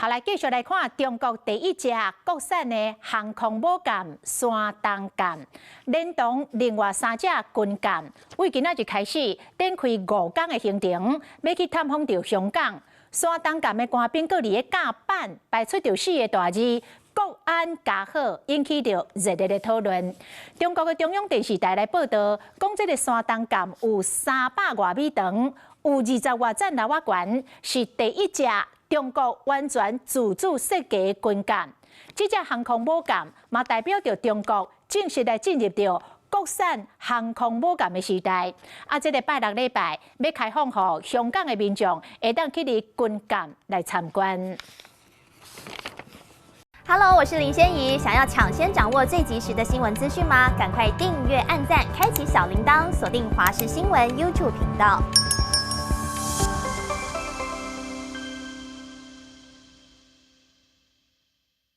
好，來繼續來看中國第一隻國產的航空母艦山東艦，連同另外三隻軍艦，對今仔日開始展開5工的行程，欲去探訪著香港。山東艦的官兵閣佇咧甲板擺出著四个大字“國安家好”，引起著熱烈的討論。中國的中央電視台來報導，講這个山東艦有300外米長，有20外層樓仔懸，是第一隻中國完全自主設計的軍艦。這隻航空母艦嘛，代表著中國正式來進入著國產航空母艦的時代。啊，這个拜六禮拜欲開放予香港的民眾會當去佇軍艦來參觀。 Hello，我是林仙怡。想要搶先掌握最及時的新聞資訊嗎？趕快訂閱、按讚、開啟小鈴鐺，鎖定華視新聞 YouTube 頻道。